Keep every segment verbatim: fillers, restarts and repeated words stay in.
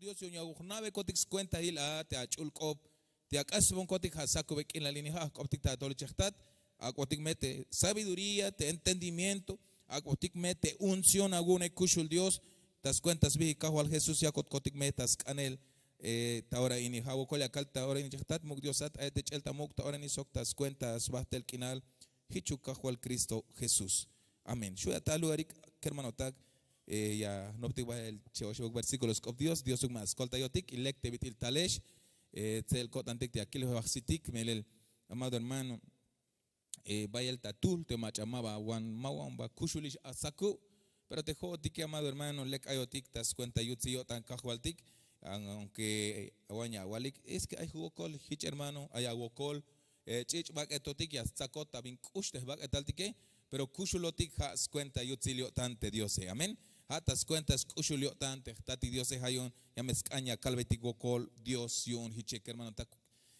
Dios yu'un ya jna'bekotik skuentahil a te ach'ul k'op te ak'asbonkotik ja' sakube k'inal ini ja' jk'optik ta atol ich jtat. Ak'botik me te sabiduría, te entendimiento, ak'botik me te unción awu'une kuxul Dios. Ta skuenta sbijik kajwal Jesús yakotkotik me ta sk'anel. Ta ora ini ja' wokol ya kal ta ora ini ich jtat muk' Diosat ay te ch'el ta muk' ta ora ini sok ta skuenta sbajtel k'inal. Jichuk kajwal Cristo Jesús. Amén. Xu' ya ta lugarik, kermanotak, ya jnoptik bahel che oxebuk versíkulo sk'op Dios. Diosuk ma skoltayotik y lek te bit'il talex. Tse'el ko'tantik te ya kilbej bajsitik melel, amado hermano, bayel ta tuhl te mach'a ma ba wan ma wan ba kuxulix asakub. Pero te jo'otike, amado hermano, lek ayotik ta skuenta yutsil yo'tan kajwaltik. Aunke awan ya awalik es ke ay jwokol jich hermano, ay awokol ch'ich' bak'etotik ya stsakot ta bin k'ux te jbak'etaltike. Pero kuxulotik ja' skuenta yutsil yo'tan te Diose. Amén. Ja' ta skuenta sk'uxul yo'tan te jtatik Diose, ja' yu'un ya me sk'an ya kalbetik wokol Dios yu'un jiche, kermanotak.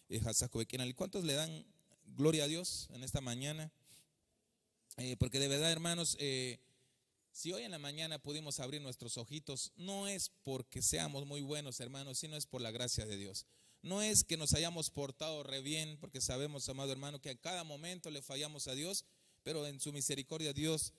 Ja' sakube k'inal. ¿Cuántos le dan gloria a Dios en esta mañana? Porque de verdad, hermanos, si hoy en la mañana pudimos abrir nuestros ojitos, no es porque seamos muy buenos, hermanos, sino es por la gracia de Dios. No es que nos hayamos portado re bien, porque sabemos, amado hermano, que a cada momento le fallamos a Dios, pero en su misericordia Dios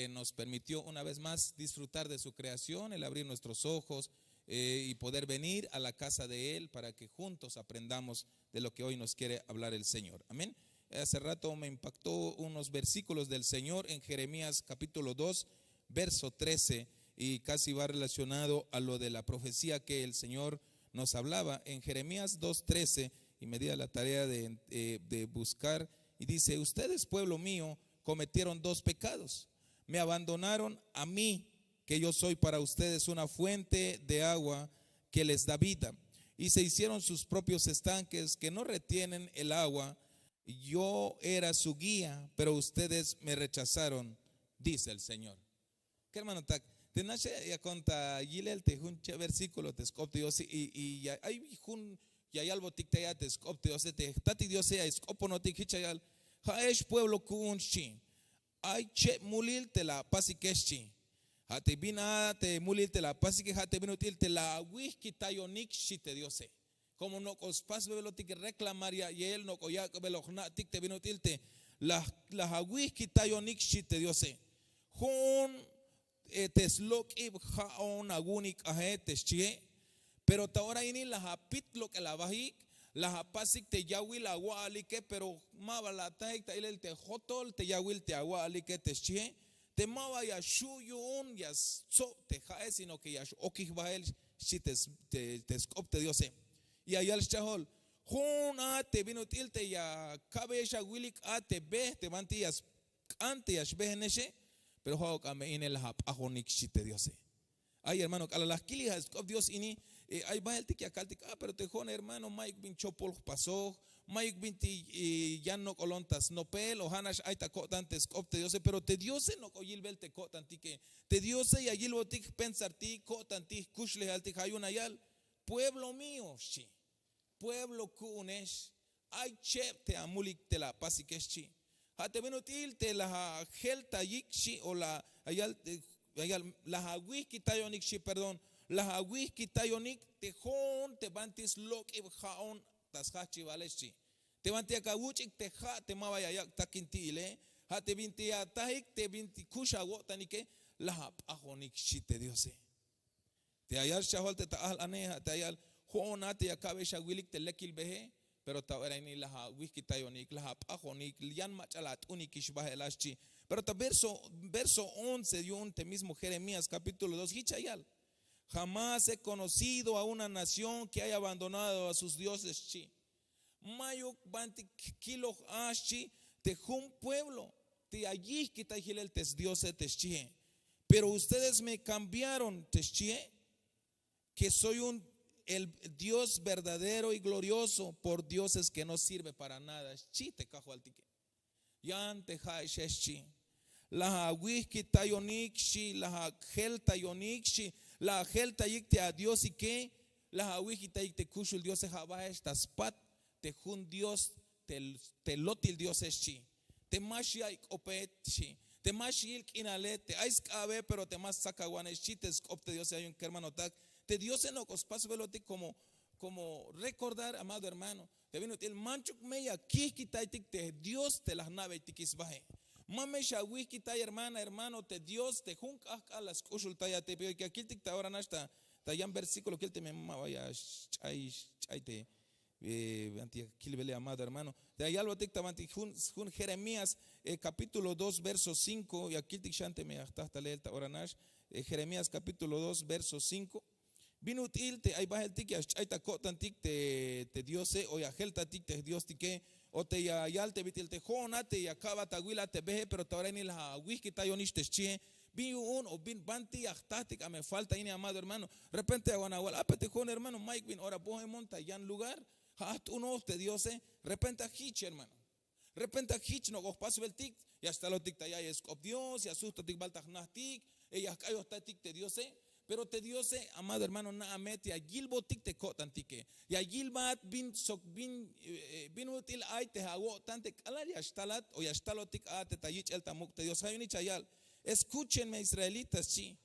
nos permitió una vez más disfrutar de su creación, el abrir nuestros ojos y poder venir a la casa de Él para que juntos aprendamos de lo que hoy nos quiere hablar el Señor. Amén. Hace rato me impactó unos versículos del Señor en Jeremías capítulo dos, verso trece, y casi va relacionado a lo de la profecía que el Señor nos hablaba en Jeremías dos trece, y me di a la tarea de, eh, de buscar, y dice: "Ustedes, pueblo mío, cometieron dos pecados. Me abandonaron a mí, que yo soy para ustedes una fuente de agua que les da vida, y se hicieron sus propios estanques que no retienen el agua. Yo era su guía, pero ustedes me rechazaron", dice el Señor. Kermanotak, te naxe ya konta yilel te jun che' versíkulo te sk'op te Diose, y ay jun ya yalbotik te ay a te sk'op te Diose, te jtatik Diose ay sk'oponotik jich ya yal: "Ja'ex pueblo ku'un, xchi, ay cheb mulil te la apasike, xchi. Ja' te bin a te mulil te la apasike ja' te bin ut'il te la awijkitayonik", xchi te Diose. Como nok'o spasbelotik reklamar ya'yel, nok'o yak'bel jna'tik te bin ut'il te la awijkitayonik, xchi te Diose. Jo'on te slok'ib ja'on awu'unik aje te xchie. Pero ta ora ini la apit lok'el abajik, la apasik te yawil awa'alike, pero ma ba la atajik ta ilel te jotol te yawil te awa'alike te xchie. Te ma ba ya xju' yu'un ya stsob te ja'e, sino que ya x-okij bajel, xchi te sk'op te Diose. Ya yal schajol: "Jo'on a te bin ut'il te ya kabeyex awilik a te be te banti ya sk'an te ya xbejenexe, pero ja'uk a me ine la ap'ajonik", xchi te Diose. Ay hermano, k'alal la jkilij a sk'op Dios ini, ay bajeltik ya kaltik: "Ah, pero te jo'on hermano mayuk bin chopol jpasoj, mayuk bintik yan nok'olon ta snopel o ja'nax ay ta ko'tan te sk'op te Diose", pero te Diose nok'o yilbel te ko'tantike. Te Diose ya yilbotik jpensartik, ko'tantik, jkuxlejaltik. Ja' yu'un la yal: "Pueblo mío", xchi. "Pueblo ku'unex, ay cheb te amulik te la apasike", xchi. Ja' te bin ut'il te la ajeltayik, xchi, o la ayal, la awijkitayonik, xchi, perdón, la awijkitayonik te jo'on te banti slok'ib ja'on ta sjajchibale, xchi. Te banti yak awuch'ik te ja' te ma ba ya yak' takin ti'ile, ja' te binti ya atajik te binti kux awo'tanike, la ap'ajonik, xchi te Diose. Te ya yal schajol te ta ajl ane, ja' te ya yal: "Jo'on a te ya kabeyex awilik te lekil beje, pero ta ora ini la awijkitayonik, la ap'ajonik, yan mach'a la at'unikix bajel a", xchi. Pero ta verso, verso once yu'un te mismo Jeremías capítulo dos, jich ya yal: "Jamás he conocido a una nación que haya abandonado a sus dioses", xchi. Mayuk banti kiloj a, xchi, te jun pueblo te ya yijkitay jilel te sdiose te xchie. "Pero ustedes me cambiaron", te xchie, "que soy un, el Dios verdadero y glorioso, por dioses que no sirve para nada", xchi te kajwaltike. Yan te ja'exe, xchi. La awijkitayonik, xchi, la ajeltayonik, xchi, la ajeltayik te adiosike, la awijkitayik te kuxul Diose, ja' bajel ta spat te jun Dios te, te lotil Diose, xchi. Te ma xya'iy k'ope, xchi. Te ma xyil k'inale, te ay sk'abe, pero te ma stsakawane, xchi te sk'op te Diose. Ay jun kermanotak, Te diose nok'o spasbelotik komo komo rekordar amado hermano, te bin ut'il manchuk me ya kihkitaytik te dios te la jna'beytikix sbahe. Ma me xawihkitay hermana hermano te dios te jun k'ahk'al la sk'uxultayate pero ya kiltik ta ora nax ta yan versíkulo kil te me ma ba ya xch'ay xch'ay te banti ya kilbele amado hermano te ya yalbotik ta banti jun jeremías, kapítulo dos verso cinko ya kiltik xan te me ya jtaj ta leel ta ora nax. Jeremías kapítulo dos verso cinko. Bin ut'il te ay baheltik ya xch'ay ta ko'tantik te diose o ya jeltatik te jdiostike, o te ya yal te bit'il te jo'on a te ya ka'bat awil a te behe pero ta ora ini la awihkitayonix te xchihe. Bin yu'un o bin banti ya jtajtik a me falta ini amado hermano? Repente awan awal ape te jo'on hermano mayuk bin ora bohemon ta yan lugar. Ja' ajt'unoj te diose. Repente ajich hermano. Repente ajich nok'o jpasbeltik ya xtalotik ta ya'yel sk'op dios ya sujtotik bal ta jnajtik, ya jk'ayojtatik te diose. Pero te diose amado hermano na'a me te ya yilbotik te ko'tantike. Ya yilbat bin sok bin bin ut'il ay te awo'tan te k'alal ya xtalat o ya xtalotik a te ta yich'el ta muk' te dios ja' yu'un ich ya yal. Eskuchen me israelitas xchi.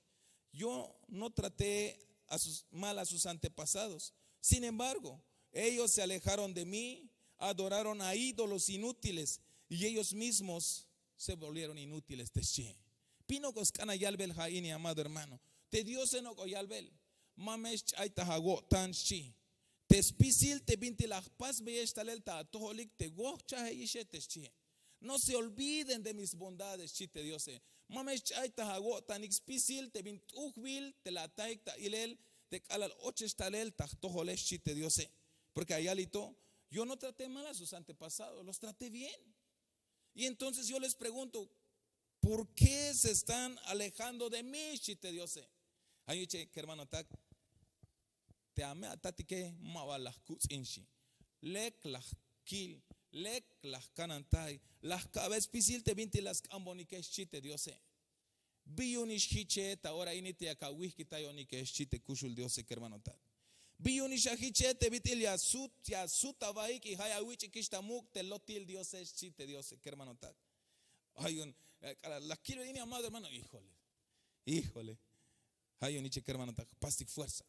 Yo no traté a sus mal a sus antepasados. Sin embargo, ellos se alejaron de mí, adoraron a ídolos inútiles y ellos mismos se volvieron inútiles te xchihe. Bin nok'o sk'an a yalbel ja' ini amado hermano? Te diose nok'o yalbel ma me xch'ay ta awo'tan xchi. Te spisil te bintik la jpasbeyex talel ta atojolik te wojchajeixe te xchihe. No se olviden de mis bondades xchi te diose. Ma me xch'ay ta awo'tanik spisil te bin t'ujbil te la atajik ta ilel te k'alal ochex talel ta jtojolex xchi te diose. Porke ayalito, yo no traté mal a sus antepasados, los traté bien. Y entonces yo les pregunto, por qué se están alejando de mí xchi te diose? Ay iche kermanotak, te ame atatike ma ba la jkutz'in xchi. Lek la jkil, lek la jkanantay, la jka'be spisil te bintik la sk'ambonike xchi te diose. Bi yu'unix jiche ta ora ini te yak awihkitayonike xchi te kuxul diose kermanotak. Bi yu'unix ajiche te bit'il ya sut ya sut abaik y ja' ya awich'ikix ta muk' te lotil diose xchi te diose kermanotak. Ay yu'un la kilbel ini amado hermano híjole. Híjole. Ja' yu'un iche kermanotak pastik fuerza.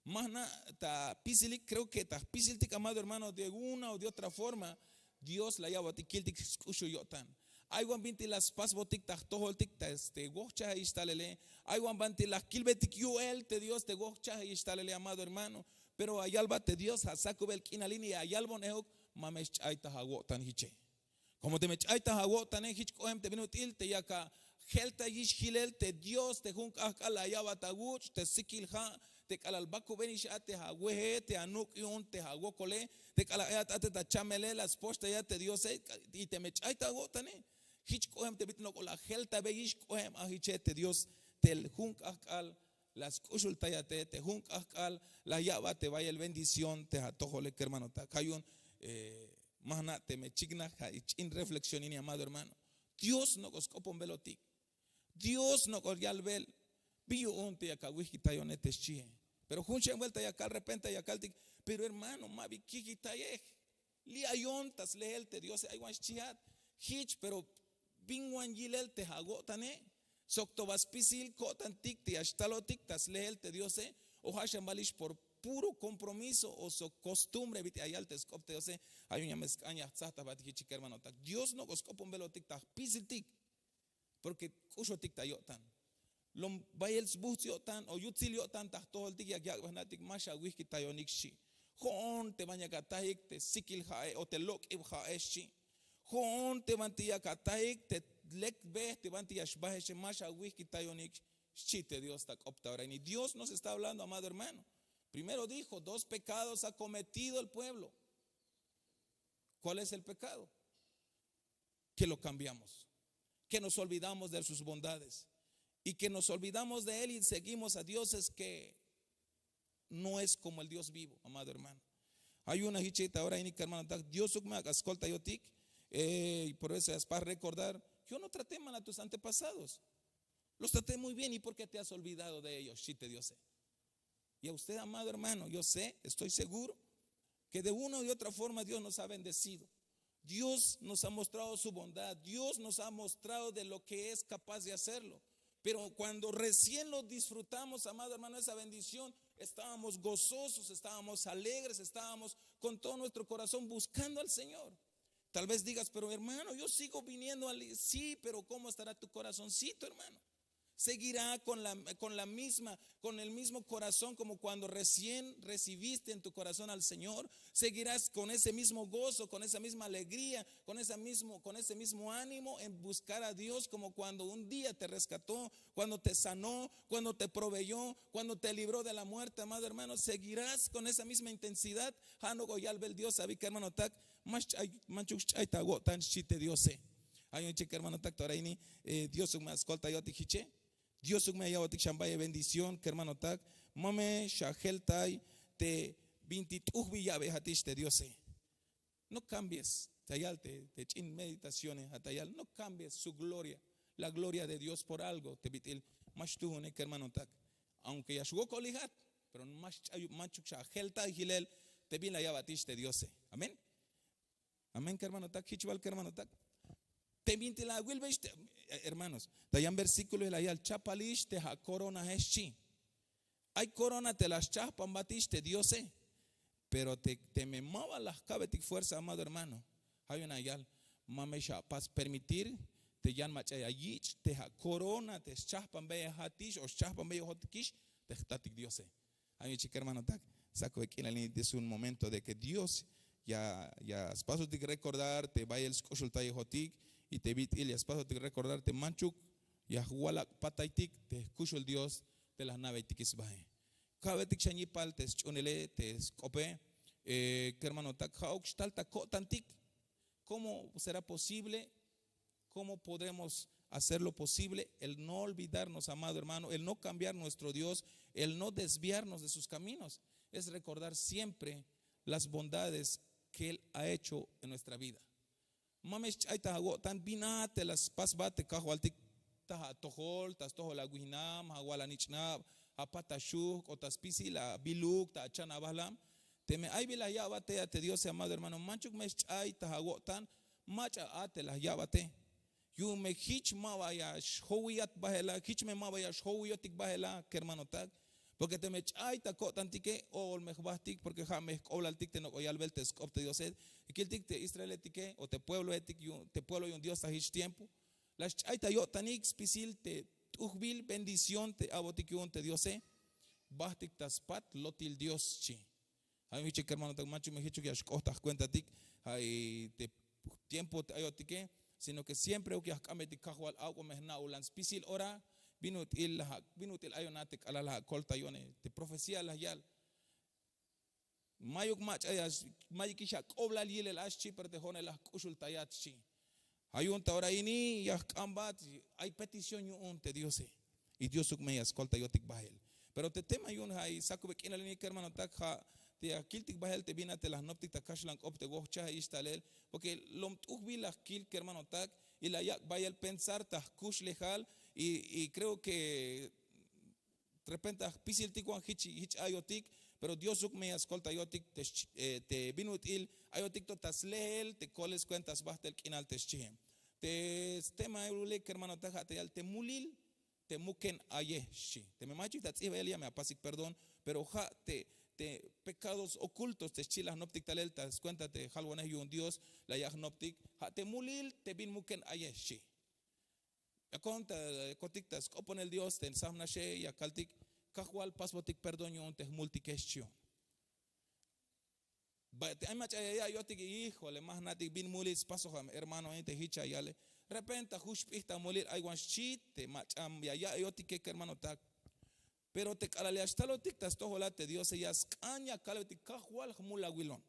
Ma jna' ta pisilik kreo ke ta jpisiltik amado hermano de una o de otra forma. Dios la ya'botik kiltik sk'uxul yo'tan. Ay wan bintik la spasbotik ta jtojoltik ta este wojchajayix talele. Ay wan bantik la kilbetik yu'el te dios te wojchajayix talele amado hermano. Pero ayalbat te dios ja' sakubel k'inal ini ayalbon ehuk. Ma me xch'ay ta awo'tan jiche. Komo teme ch'ay ta awo'tane jich k'ohem te bin ut'il te yak ajeltayix jilel te dios te jun k'ahk'al la ya'bat awuch' te sikil ha', te k'alal bakubenix a te awehe te anuk' yu'un te awokole, te k'alal ayat a te ta chamele la spoxtayat te diose. Y teme ch'ay ta awo'tane jich k'ohem te bit'il nok'o la jeltabeyix k'ohem ajiche te dios te jun k'ahk'al la sk'uxultayate te jun k'ahk'al la ya'bat te bayel bendición te atojole kermanotak ja' yu'un. Ma jna' teme chiknaj ja' ch'in reflexión ini amado hermano. Dios nok'o sk'oponbelotik. Dios nok'o yalbel. Bi yu'un te yak awijkitayone te xchihe. Pero jun xan buelta ya kal repente ya kaltik, pero hermano ma bi kijkitayej. Li' ayon ta slehel te diose ay wan xchihat. Jich pero bin wan yilel te awo'tane sok to ba spisil ko'tantik te ya xtalotik ta slehel te diose. O ja' xan balix por puro kompromiso o sok kostumbre bit'il ya yal te sk'op te diose. Ja' yu'un ya me sk'an ya jtzaj ta jbatik jich kermanotak dios nok'o sk'oponbelotik ta jpisiltik. Porke k'uxotik ta yo'tan. Lom bayel sbujts' yo'tan o yutsil yo'tan ta jtojoltik yak yak'bejnatik ma xawijkitayonik xchi. Jo'on te ban yak atajik te sikil ha'e o te lok'ib ha'e xchi. Jo'on te banti yak atajik te lek bej te banti ya xbahexe ma xawijkitayonik. Xchi te dios ta k'op ta ora ini dios nos está hablando amado hermano. Primero dijo dos pekados ha kometido el pueblo. Kuál es el pekado? Que lo kambiamos, ke nos olvidamos de sus bondades y ke nos olvidamos de el y seguimos a dioses ke no es komo el dios vivo amado hermano. Ay una hichita ora inik hermanotak diosuk me ak'a skoltayotik. Y por eso ya spas rekordar, yo no traté mal a tus antepasados. Los traté muy bien y porke te has olvidado de ellos xchi te diose. Y a usted amado hermano yo sé estoy seguro, ke de una u de otra forma dios nos ha bendecido. Dios nos ha mostrado su bondad dios nos ha mostrado de lo ke es kapaz de hacerlo. Pero kuando recién lo disfrutamos amado hermano esa bendición, Estábamos gozosos, estábamos alegres, estábamos con todo nuestro corazón buscando al Señor. Tal vez digas: "Pero hermano, yo sigo viniendo al..." Sí, pero ¿cómo estará tu corazoncito, hermano? ¿Seguirá con la, con la misma, con el mismo corazón como cuando recién recibiste en tu corazón al Señor? ¿Seguirás con ese mismo gozo, con esa misma alegría, con ese mismo, con ese mismo ánimo en buscar a Dios como cuando un día te rescató, cuando te sanó, cuando te proveyó, cuando te libró de la muerte, amado hermano? ¿Seguirás con esa misma intensidad? Ja' nok'o yalbel Dios abi, kermanotak. Manchuk xch'ay ta awo'tan, xchi te Diose. Ay un chik, kermanotak, to ora ini, eh, Diosuk me askoltayotik jiche. Diosuk me ayawotik xan bayel bendición, kermanotak. Ma me xajeltay te binti t'ujbil ya'bejatix te Diose. No cambies, ta yal te, te ch'in meditaciones, ja' ta yal: "No cambies su gloria, la gloria de Dios por algo", te bit'il. Ma xtuhune, kermanotak. Aunque ya xwokolijat, pero ma xch'ay, manchuk xajeltay jilel te bin la ya'batix te Diose. Amén. Amén, kermanotak. Jich bal, kermanotak. Te binti la awilbex te, eh, hermanos, ta yan versículo la yal: "Chapalix te ja' coronae", xchi. Ay corona te la xchajpanbatix te Diose. Pero te, teme ma ba la jka'betik fuerza, amado hermano, ja' yu'un la yal: "Ma me xapas permitir te yan mach'a ya yich' te ja' corona te xchajpanbeyejatix o xchajpanbeyejotikix te jtatik Diose". Ja' yu'un chik, kermanotak, sakube k'inal ini, es un momento de que Dios ya, ya spasotik recordar te bayel sk'uxultayejotik, y te bit'il ya spasotik recordar te manchuk ya jwalak' pataytik te jkuxul Dios te la jna'beytik sbae. Ka'betik xan yipal te sch'uunele, te sk'ope, eh, kermanotak, ja'uk xtal ta ko'tantik. ¿Cómo será posible? ¿Cómo podremos hacer lo posible el no olvidarnos, amado hermano, el no cambiar nuestro Dios, el no desviarnos de sus caminos? Es recordar siempre las bondades que Él ha hecho en nuestra vida. Ma me xch'ay ta awo'tan bin a te la spasbat te Kajwaltik ta atojol, ta stojol awijnam, awal anich'nab, apat axuj, k'ot ta spisil abiluk, ta achan abajlam. Teme ay bin la ya'bat tey a te Diose, amado hermano, manchuk me xch'ay ta awo'tan mach'a a te la ya'bate. Yu'un me jich ma ba ya xjowiyat bajel a, jich me ma ba ya xjowiyotik bajel a, kermanotak. Porque teme ch'ay ta ko'tantike, o'ol me jbajtik, porque ja' me jk'oblaltik te nok'o yalbel te sk'op te Diose. Kiltik te israeletike o te puebloetik yu'un, te pueblo yu'un Dios ta jich tiempo. La xch'ay ta yo'tanik spisil te t'ujbil bendición te a'botik yu'un te Diose. Bajtik ta spat lotil Dios, xchi. Ja' yu'un jiche, kermanotak, manchuk me jichuk ya xk'ot ta jkuentatik ja' te tiempo te ayotike, sino que siempre uk ya jk'anbeytik Kajwal: "Awk'o me jna'ulan spisil ora bin ut'il la ja', bin ut'il ayon a te k'alal la akoltayone", te profecía la yal. Mayuk mach'a ya, mayukix ak'oblal yilel a, xchi, pero te jo'one la jk'uxultayat, xchi. Ja' yu'un ta ora ini ya jk'anbat, ay petición yu'un te Diose. Y Diosuk me ya skoltayotik bajel. Pero te tema yu'un ja' sakube k'inal ini, kermanotak, ja' te ya kiltik bajel te bin a te la jnoptik ta kaxlan k'op te wojchajel ix talel. Porque lom t'ujbil la jkil, kermanotak, y la yak' bayel pensar ta jkuxlejal, y, y creo que repente a jpisiltik wan jich, jich ayotik, pero Diosuk me ya skoltayotik te, eh, te bin ut'il ayotik to ta sleel te kolel skuenta sbajtel k'inal te xchihe. Te stema ule, kermanotak, ja' te yal te mulil te muken ayej, xchi. Teme machuk ta ts'ijbayel ya me apasik perdón, pero ja' te, te pecados ocultos te xchi la jnoptik talel ta skuenta te jalwanej yu'un Dios la yak' jnoptik, ja' te mulil te bin muken ayej, xchi. Yakon ta kotik ta sk'oponel Dios te samnaxe, ya kaltik: "Kajwal, pasbotik perdón yu'un te jmultike", xchi yu'un. Ba te ay mach'a ya ya'yotik, híjole, ma jna'tik bin mulil spasoj a me hermanoe te jich ya yale. Repente a juxp'ij ta mulil ay wan, xchi te mach'a ya ya'yotike, kermanotak. Pero te k'alal ya xtalotik ta stojolat te Diose, ya sk'an ya kalbetik: "Kajwal, jmul awilon".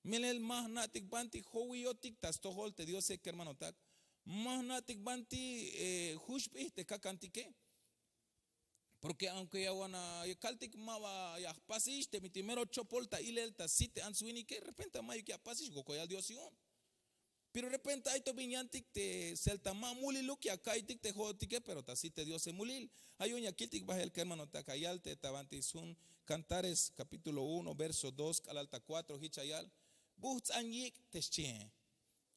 Melel ma jna'tik banti jowiyotik ta stojol te Diose, kermanotak. Ma jna'tik banti, eh, juxp'ij te kakantike. Porque aunque ya wan a kaltik ma ba ya jpasix, te bintik mero chopol ta ilel ta sit te ants winike, repente mayuk ya apasix, wokolyal Dios yu'un. Pero repente ay to bin yantik te selta ma muliluk ya ka'iytik te jo'otike, pero ta sit te Diose mulil. Ja' yu'un ya kiltik bajel, kermanotak, ya yal te ta banti sjun Cantares capítulo uno, verso dos k'alal ta cuatro, jich ya yal: "Bujts'an yik'", te xchihe.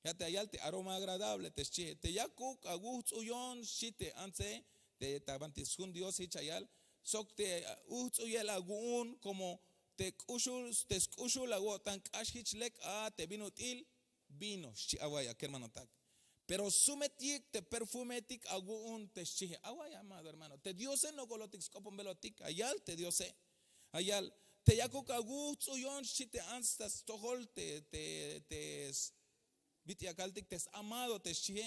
Ya te ya yal te aroma agradable, te xchihe. "Te yakuk awujts'uyon", xchi te antse, te ta banti sjun Dios, jich ya yal: sok te ujtz'uyel awu'un, komo te k'uxul te sk'uxul awo'tan k'ax jich lek a te bin ut'il vino xchi away a kermanotak. Pero sumet yik' te perfumetik awu'un te xchi away amado hermano te diose nok'olotik sk'oponbelotik ayal te diose. Ayal te yakuk awujtz'uyon xchi te ants ta stojol te te te bit'il ya kaltik te s-amado te xchie.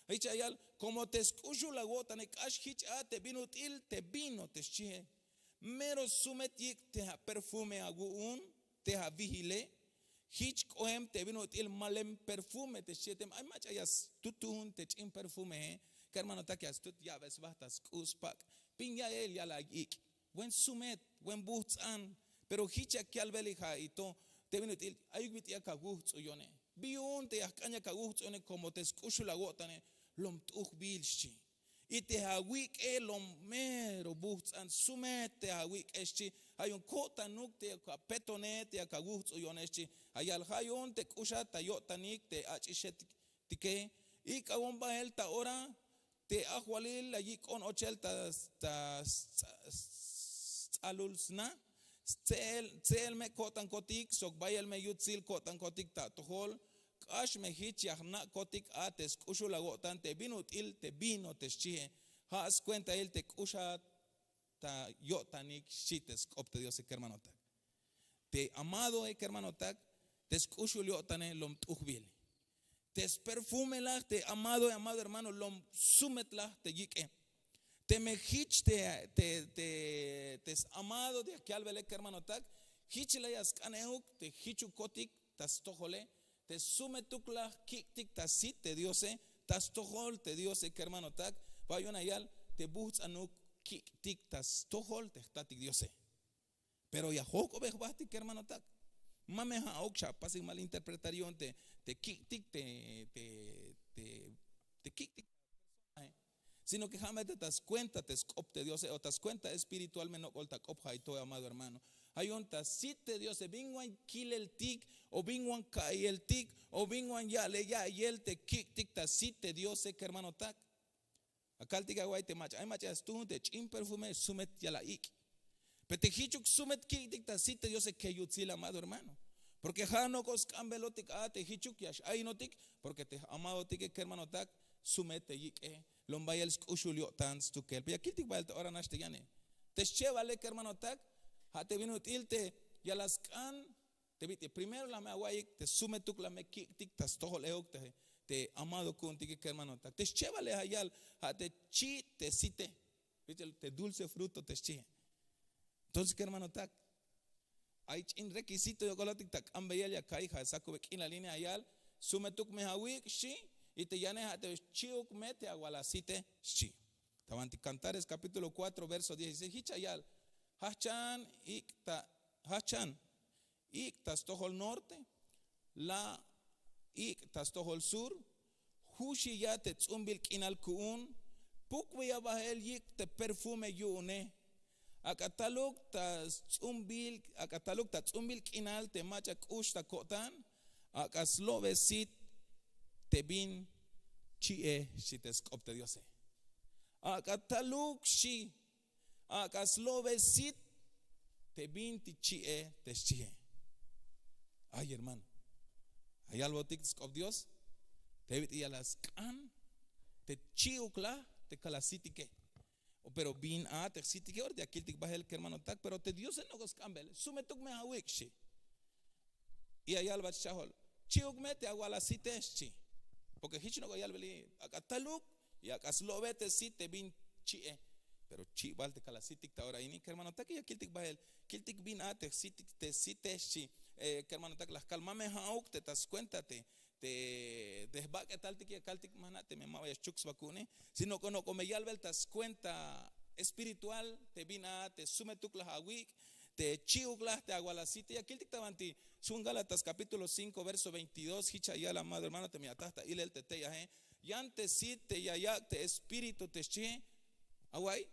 Jich ya yal komo te sk'uxul awo'tane k'ax jich a te bin ut'il te vino te xchie. Mero sumet yik' te aperfume awu'un te awihile. Jich k'ohem te bin ut'il malem perfume te xchie teme ay mach'a ya stutun te ch'in perfumehe. Kermanotak ya stut ya'be sba ta sk'u' spak'. Bin ya'el ya la yik'. Buen sumet, buen bujtz'an. Pero jich ya kialbeli ja' ito te bin ut'il ayuk bit'il ya kawujtz'uyone. Bi yu'un te ya jk'an ya kawujtz'uyone komo te sk'uxul awo'tane lom t'ujbil xchi. Y te awik'e lom mero bujtz'an sumet te awik'e xchi. Ja' yu'un ko'tanuk te ya apetone te ya kawujtz'uyone xchi. Ja' yal ja' yu'un te k'uxat ta yo'tanik te ach'ixetike. Y k'awon bahel ta ora te ajwalil la yik'on ochel ta ta stz'alul sna. Stse'el me ko'tankotik sok bayel me yutsil ko'tankotik ta atojol. K'ax me jich ya jna'kotik a te sk'uxul awo'tan te bin ut'il te vino te xchihe. Ja' skuentail te k'uxat ta yo'tanik xchi te sk'op te diose kermanotak. Te amadoe kermanotak te sk'uxul yo'tane lom t'ujbil. Te sperfume laj te amadoe amado hermano lom sumet laj te yik'e. Teme jich te te te s-amado te ya kialbele kermanotak. Jich la ya sk'an euk te jichukotik ta stojole te sumetuk laj kik'tik ta sit te diose ta stojol te diose kermanotak. Ba yu'un ya yal te bujtz'anuk kik'tik ta stojol te jtatik diose. Pero ya jojk'obej bahtik kermanotak. Ma me ja'uk xa apasik mal interpretar yu'un te kik'tik te te kik'tik. Sino ke ja' me te ta skuenta te sk'op te diose o ta skuenta espiritual me nok'ol ta k'op ja' ito amado hermano. Ja' yu'un ta sit te diose bin wan kileltik o bin wan ka'iyeltik o bin wan ya'le ya'iyel te kik'tik ta sit te diose kermanotak. Akaltik away te mach'a ay mach'a ya stujun te ch'in perfume sumet ya la ik'. Pero te jichuk sumet kik'tik ta sit te diose ke yutsil amado hermano. Porke ja' nok'o sk'ambelotik a te jichuk ya x'ayinotik. Porke te amadotike kermanotak sumet te yik'e lom bayel sk'uxul yo'tan stukel pero ya kiltik bayel te ora nax te yane. Te xchebale kermanotak ja' te bin ut'il te ya la sk'an te bit'il primero la me awa'iyik te sumetuk la me kik'tik ta stojol euk te amado ku'untike kermanotak te xchebale ja' yal ja' te chi' te site. Te dulce fruto te xchihe. Entonces kermanotak ay ch'in rekisito yok'olotik ta k'ambeyel ya ka'iy ja' sakube k'inal ini ya yal sumetuk me awik' xchi. Y te yane ja' te chi'uk me te awal asite xchi. Ta bantik kantares kapítulo kuatro verso dieciseis jich ya yal jajchan ik' ta jajchan ik' ta stojol norte la ik' ta stojol sur. Juxi ya te ts'umbil k'inal ku'un pukbeya bahel yik' te perfume yu'une. Ak'a taluk ta ts'umbil ak'a taluk ta ts'umbil k'inal te mach'a k'ux ta ko'tan ak'a slo'be sit te bin chi'e xchi te sk'op te diose. Ak'a taluk xchi ak'a slo'be sit te bin ti chi'e te xchihe. Ay hermano, ayalbotik sk'op dios te bit'il ya la sk'an te chi'uk la te kal asitike. Pero bin a te jsitike ora te ya kiltik bahel kermanotak pero te diose nok'o sk'ambel sumetuk me awik' xchi. Y ayalbat xchajol chi'uk me te awal asite xchi. Porke jich nok'o yalbeli ak'a taluk y ak'a slo'be te sit te bin chi'e. Pero chi'bal te kal asitik ta ora ini kermanotak ya kiltik bahel kiltik bin a te sit te site xchi. Kermanotak la jkal ma me ja'uk te ta skuenta te te jbak'etaltik ya kaltik ma jna' teme ma ba ya xchuk sba ku'une. Sino ke nok'o me yalbel ta skuenta espiritual te bin a te sumetuk laj awik' te chi'uk laj te awal asite ya kiltik ta banti. Son gálatas kapítulo cinko verso veintidós jich ya yal amado hermano teme ya ataj ta ilel te tey aje. Yan te sit te ya yak' te espíritu te xchihe. Away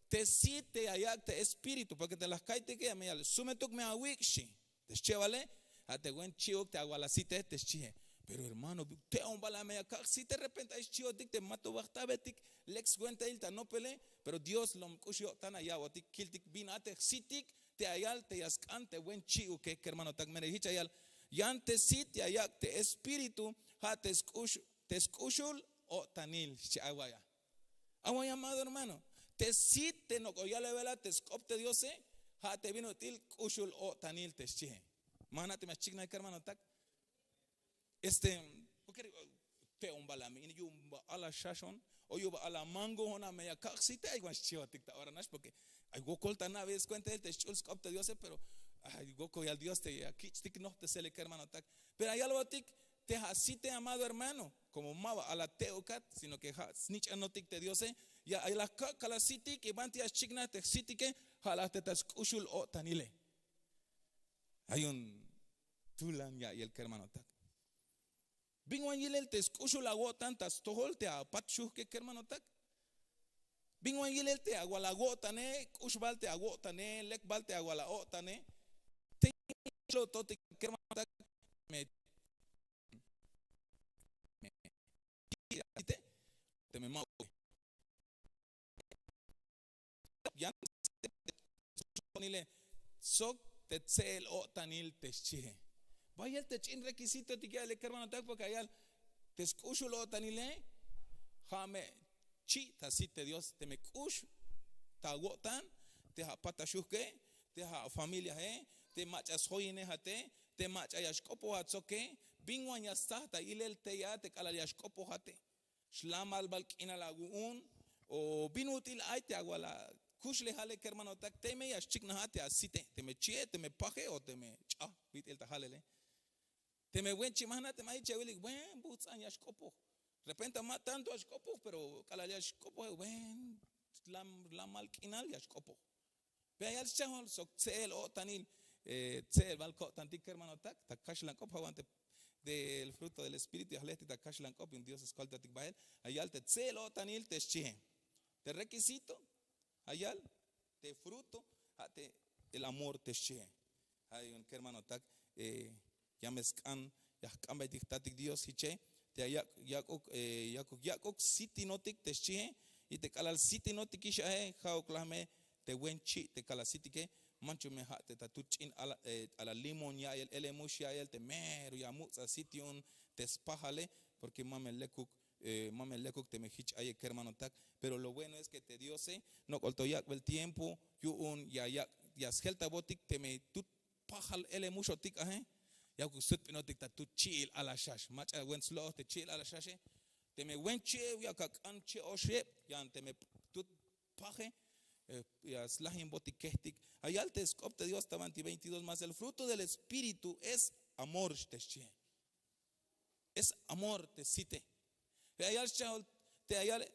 te sit te ya yak' te espíritu porke te laj ka'iytike ya me yal sumetuk me awik' xchi. Te xchebale ja' te wen chi'uk te awal asite te xchihe. Pero hermano te'on bal a me ya kak' sit te repente ay xchi'otik te mato ba jtabetik. Lek swentail ta nopele, pero Dios lom k'ux yo'tan, ya ya'botik kiltik bin a te jsitik te ya yal te ya sk'an te buen chi'uke. Kermanotak, mero jich ya yal: yan te sit ya yak' te Espíritu, ja' te sk'ux, te sk'uxul o'tanil, xchi. Awaya, awaya, amado hermano, te sit te nok'o yalebela te sk'op te Diose, ja' te bin ut'il k'uxul o'tanil te xchie. Ma jna' te me ya xchiknaj, kermanotak. Este, te'on bal a me in, yu'un bal a xaxon, o yu'un bal a mangojon a me ya kak' jsit, ay wan xchihotik ta ora nax, porque ay wokol ta na'be skuentail te xch'ul sk'op te Diose, pero ay wokol yal Dios te ya kich'tik nojptesele, kermanotak. Pero ya yalbotik te ja' site, amado hermano, como ma ba a la te'ukat, sino que ja' snich'anotik te Diose, ya ay la kak' kal a sitik, y banti ya xchiknaj te jsitike, ja' la te ta sk'uxul o'tanile. Ay un tulan ya'iyel, kermanotak. Bin wan yilel te sk'uxul awo'tan ta stojol te apat xuhke, kermanotak. Bin wan yilel te awal awo'tane, k'ux bal te awo'tane, lek bal te awal awo'tane. Te lo'totik, kermanotak, me, me, te, teme ma, yan te sok te tse'el o'tanil te xchie. Bayel te ch'in requisitotik ya'iyele, kermanotak, porque ya yal te sk'uxul o'tanile, ja' me chi' ta sit te Dios, teme k'ux ta awo'tan, te ja' apat ta xuhke, te ja' afamiliae, te mach'a sjoyinejate, te mach'a ya xk'opoj atsoke. Bin wan ya stsaj ta ilel tey a te k'alal ya xk'opojate, xlamal bal k'inal awu'un, o bin ut'il ay te awal akuxlejale, kermanotak, teme ya xchiknaj a te asite, teme chie, teme paje, o teme ch'a bit'il ta jalele. Teme buen chi', ma jna' teme ay jich ya wilik buen bujts'an ya xk'opoj. Repente ma tanto ya xk'opoj, pero k'alal ya xk'opoj, buen lam-, lamal k'inal ya xk'opoj. Pero ya yal schajol sok tse'el o'tanil, eh, tse'el bal ko'tantik, kermanotak, ta kaxlan k'op, ja' wan te, del fruto del Espíritu ya jlejtik ta kaxlan k'op, yu'un Dios skoltatik bael. Ya yal te tse'el o'tanil te xchie. Te requisito, ya yal te fruto, ja' te el amor te xchie. Ja' yu'un, kermanotak, eh, ya me sk'an, ya jk'anbeytik jtatik Dios jiche, te ya yak', yak'uk, eh, yakuk, yak'uk sitinotik te xchie, y te k'alal sitinotikix ae, ja'uk la me te buen chi' te kal asitike, manchuk me ja' te ta tut ch'in ala, eh, ala limón ya'iyel, elemux ya'iyel, te mero ya muts' asit yu'un te spajale, porque ma me lekuk, eh, ma me lekuk teme jich aye, kermanotak. Pero lo bueno es que te Diose, eh, nok'ol to yak'bel tiempo, yu'un ya yak', ya sjeltaybotik teme tut pajal elemuxotik ae, yakuk sutp'inotik ta tut chi'il alaxax. Mach'a buen slo'oj te chi'il alaxaxe. Teme buen chi'e, yak ak'an che'oxeb, yan teme tut paje, eh, ya slajinbotik kejtik. Ya yal te sk'op te Dios ta banti veintidós: mas el fruto del Espíritu es amor, te xchie. Es amor te site. Te ya yal schajol, te ya yal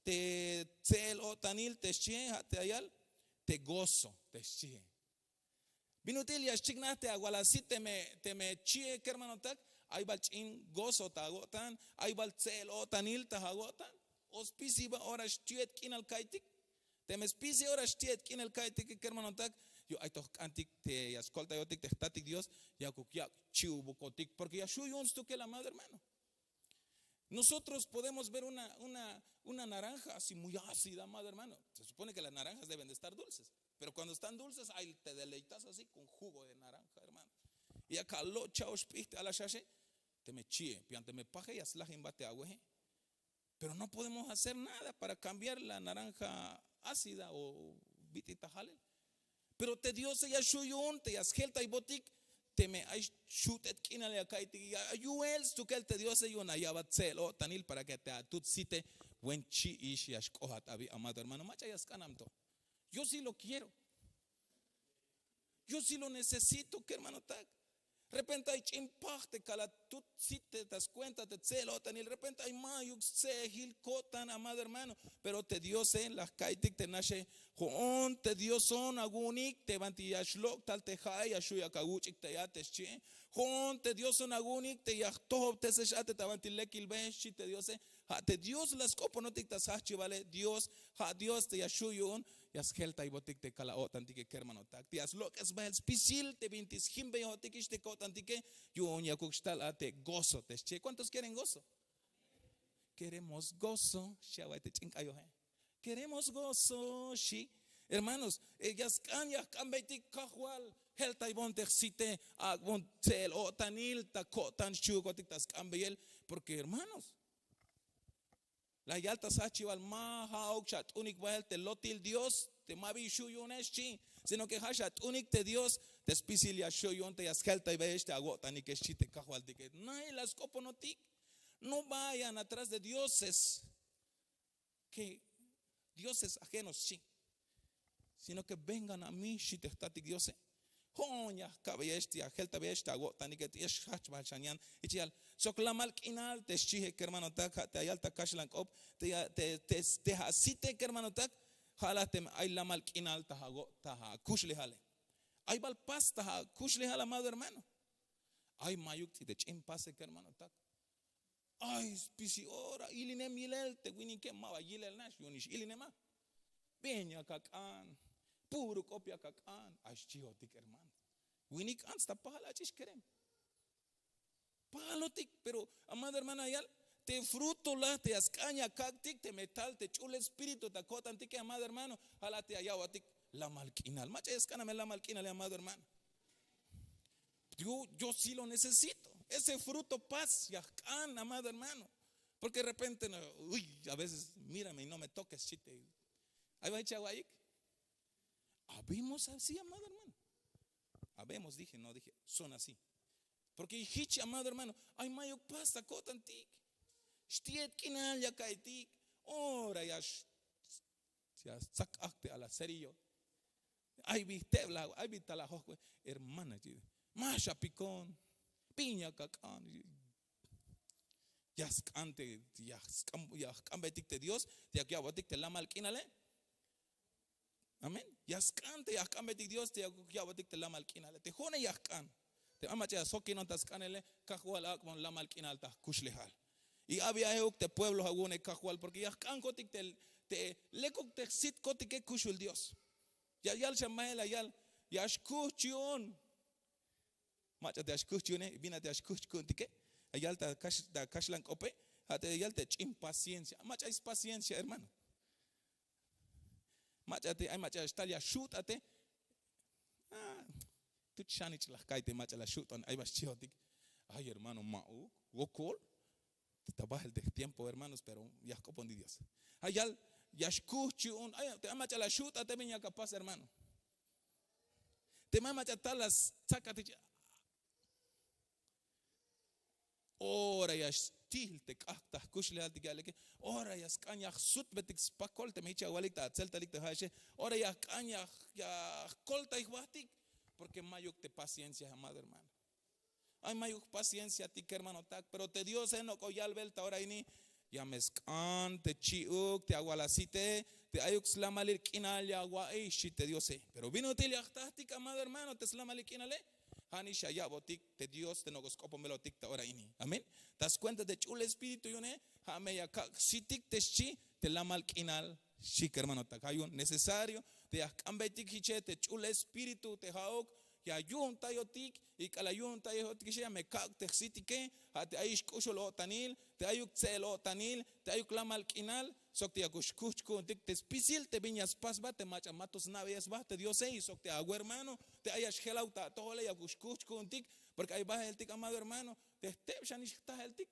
te tse'el o'tanil te xchie, ja' te ya yal te gozo te xchie. Bin ut'il ya xchiknaj te awal asit teme, teme chie, kermanotak, ay bal ch'in gozo ta awo'tan, ay bal tse'el o'tanil ta awo'tan, o spisil ba ora xtiet k'inal ka'iytik. Teme spisil ora xtiet k'inal ka'iytik, kermanotak, yu'un ay to jk'antik te ya skoltayotik te jtatik Dios, yakuk yak' chi'ubukotik, porque ya xju' yu'un stukel, amado hermano. Nosotros podemos ver una, una, una naranja así muy ácida, amado hermano. Se supone que las naranjas deben de estar dulces, pero cuando están dulces, ay, te deleitas así con jugo de naranja, hermano. Y acá lo chao sp'ij te alaxaxe, teme chie, pian teme paje, ya slajinbat te aweje. Pero no podemos hacer nada para cambiar la naranja ácida o bit'il ta jalel. Pero te Diose ya xju' yu'un te ya sjeltaybotik, teme ay xut'et k'inal ya ka'iytik, ya yu'el stukel te Diose, yu'un ya ya'bat tse'el o'tanil para que te atut site buen chi'ix ya xk'ojat abi, amado hermano. Mach'a ya sk'an amto. Yo sí lo quiero. Yo sí lo necesito, kermanotak. Repente ay ch'in paj te kal atut sit te ta skuenta te tse'el o'tanil. Repente ay mayuk stse'ejil ko'tan, amado hermano. Pero te Diose, eh, la jka'iytik te naxe, jo'on te Dioson awu'unik te banti ya xlok' tal te ja'e, ya xju' yak awuch'ik te ya te xchie. Jo'on te Dioson awu'unik te ya jtojobtesex a te ta banti lekilbe, xchi te Diose. Ja' te Dios la sk'oponotik ta sjajchibale. Dios, ja' Dios te ya xju' yu'un, ya sjeltaybotik te kal a'o'tantike, kermanotak, te ya slok'es bael spisil te binti sjimbeyojotikix te ko'tantike, yu'un yakuk xtal a te gozo te xchie. ¿Cuántos quieren gozo? Queremos gozo, xchi awa'y te ch'in k'ayoje. Queremos gozo, xchi. Hermanos, ya sk'an ya jk'ambeytik, kajwal, jeltaybon te jsite, ak'bon tse'el o'tanil ta ko'tan xchihukotik ta sk'ambeyel. Porque hermanos, la yal ta sjajchibal, ma ja'uk xat'unik bahel te lotil Dios te ma bin xju' yu'une, xchi. Sino que ja' xat'unik te Dios te spisil ya xju' yu'un te ya sjeltaybeyex te awo'tanike, xchi te kajwaltike. Nail la sk'oponotik. No vayan atrás de dioses que dioses ajenos, xchi. Sino que vengan a mí, xchi te jtatik Diose. Jo'on ya jka'beyex, ya jeltabeyex te awo'tanike, te ya xjajch bahel xan yan. Ich'yal sok lamal k'inal te xchije, kermanotak, ja' te ayal ta kaxlan k'op, te ja' site, kermanotak. Ja' la teme ay lamal k'inal ta akuxlejale. Ay bal pas ta akuxlejal, amado hermano. Ay mayuk ts'i te ch'in pase, kermanotak. Ay spisil ora ilinem yilel te winike, ma ba yilel nax, yu'un ix ilinema. Bin yak ak'an, puro k'op yak ak'an, ay xchihotik hermano. Winik ants ta pajal ach'ix kerem. Pajalotik. Pero amado hermano, ayal te fruto la te ya sk'an ya kak'tik teme tal te ch'ul espíritu ta ko'tantike, amado hermano. Ja' la te ya ya'botik lamal k'inal. Mach'a ya sk'an ame lamal k'inale, amado hermano. Yo sí lo necesito. Ese fruto paz ya jk'an, amado hermano. Porque de repente, no, uy, a veces mírame y no me toques, xchi te. Ay ba jich awa'iyik. Habemos así, amado hermano. Habemos, dije, no dije, son así. Porque jich, amado hermano, ay mayuk pas ta ko'tantik. Xti'et k'inal ya ka'iytik. Ora ya xtzak ajk te ala cerillo. Ay bi jtebla, ay bi tal ajoj, hermana, ma xapikon. Bin yak ak'an. Ya sk'an te ya jk'ambeytik te Dios te ya ya'botik te lamal k'inale. Amén. Ya sk'an te ya jk'ambeytik Dios te ya ya'botik te lamal k'inale, te jo'one ya jk'an. Te ay mach'a ya sjokinon ta sk'anele, kajwal ak'bon lamal k'inal ta jkuxlejal. Y abi aye'uk te pueblo awu'une, kajwal, porque ya jk'ankotik te lekuk te jsitkotike kuxul Dios. Ya yal xan bahel, ya yal, ya xkuhch yu'un. Mach'a te ya xkuhch yu'une, bin a te ya xkuhch ku'untike. Ya yal ta kaxlan k'ope, ja' te ya yal te ch'in paciencia. Mach'a ay spaciencia, hermano. Mach'a te ay mach'a ya xtal ya xut'ate. Tuch xanich la jka'iy te mach'a la xut'on, ay ba xchihotik. Ay hermano, ma'uk, wokol. Ta bahel te jtiempo, hermanos, pero ya jk'opontik Dios. Ja' yal, ya xkuhch yu'un, ay te ay mach'a la xut'ate, bin yak apas, hermano. Te ma mach'a tal la stsakatich. Ora ya xtihl te k'ajk' ta jkuxlejaltik ya'like. Ora ya sk'an ya jsutbetik spakol teme jich awalik ta atzeltalik te ja'exe. Ora ya jk'an ya jkoltay jbahtik. Porque mayuk te paciencia, amado hermano. Ay mayuk jpacienciatik, kermanotak, pero te Diose nok'o yalbel ta ora ini. Ya me sk'an te chi'uk te awal asite, te ayuk slamalil k'inal ya awa'iy, xchi te Diose. Pero bin ut'il ya jtajtik, amado hermano, te slamalil k'inale. Ja' nix ya ya'botik te Dios te nok'o sk'oponbelotik ta ora ini. Amén. Ta skuenta te ch'ul espíritu yu'une, ja' me ya kak' jsitik te xchi te lamal k'inal, xchi, kermanotak. Ja' yu'un necesario te ya jk'ambeytik jiche te ch'ul espíritu te ja'uk ya yu'untayotik. Y k'alal ya yu'untayotik jiche, ya me kak' te jsitike. Ja' te ayix k'uxul o'tanil, te ayuk tse'el o'tanil, te ayuk lamal k'inal, sok te yakuk xkuhch ku'untik te spisil te bin ya spas sba, te mach'a ma to sna'beyex sba te Diose, y sok te awermano te ay ya xjelaw ta atojole yakuk xkuhch ku'untik. Porque ay baheltik, amado hermano, te jteb xanix jtajeltik.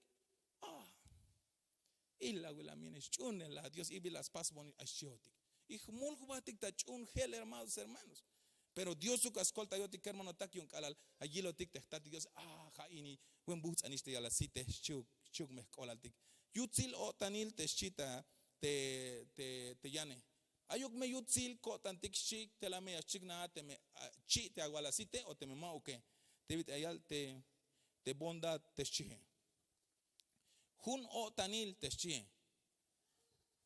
Ilawil a mine xch'uunel a Dios, y bila spasbon ay xchihotik. Y jmul jbahtik ta ch'uun jel, amados hermanos. Pero Diosuk a skoltayotik, kermanotak, yu'un k'alal a yilotik te jtatik Dios. A ja' ini, buen buhts'anix te yal asite, xchi'uk me jk'olaltik. Yutsil o'tanil te xchi ta te yane. Ayuk me yutsil ko'tantik xchi, tela me ya xchiknaj a teme chi' te awal asite o teme ma'uke. Te bit'il ya yal te bondad te xchie. Jun o'tanil te xchie.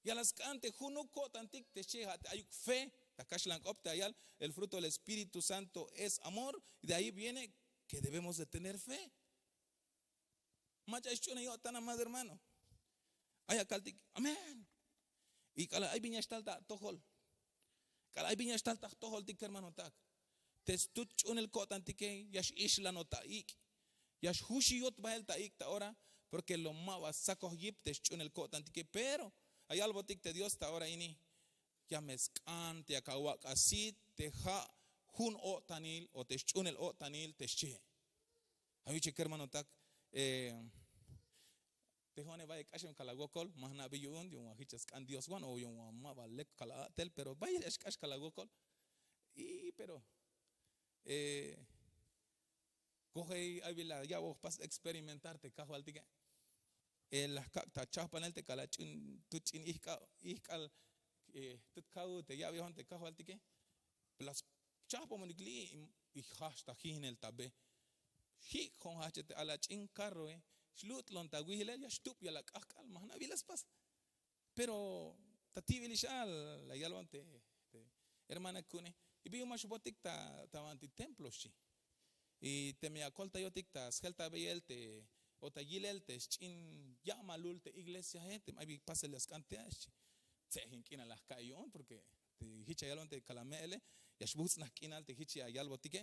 Ya la sk'an te junuk ko'tantik te xchie, ja' te ayuk fe. Ta kaxlan k'op te ya yal, el fruto del Espíritu Santo es amor. De ahí viene que debemos de tener fe. Mach'a xch'unej yo'tan, amado hermano. Ay akaltik, amén. Y k'alal ay bin ya xtal ta atojol, k'alal ay bin ya xtal ta jtojoltik, kermanotak, te stut ch'uunel ko'tantike ya x-ixlanot ta ik', ya xjuxiyot bahel ta ik' ta ora. Porke lo ma ba stsakoj yip te sch'uhunel ko'tantike. Pero ya yalbotik te dios ta ora ini, ya me sk'an te yak awak' asit te ha' jun o'tanil o te sch'uhunel o'tanil te xchihe. Ay wiche kermanotak. Te jo'one bayel k'axem kal awokol ma jna'be yu'un yu'un wan hich ya sk'an dios wan o yu'un wan ma ba lek kal a'tel pero bayel ya xk'ax kal awokol. Y pero koje ay bila ya'bon jpas experimentar te kajwaltike. La jkak' ta chahpanel te k'ala' ch'in tut ch'in ihk'al tut kaw te ya'bejon te kajwaltike. La schahpamonik li' y jahch ta jihnel ta be. Jik'jon jahche te ala ch'in karroe. Xlutlon ta wihilel ya xtub ya la k'ahk'al ma jna' bila spas. Pero ta ti'bil ix a la yalbon te hermana ku'une, y bi yu'un ma xbotik ta banti templo xchi. Y teme ya koltayotik ta sjeltabeyel te o ta yilel te sch'in ya'malul te iglesiae teme ay bi pasel ya sk'an te a xchi. Tse'jin k'inal la jka'iy yu'un porke te hich ya yalbon te kalame'ele ya xbuhts'naj k'inal te hich ya yalbotike.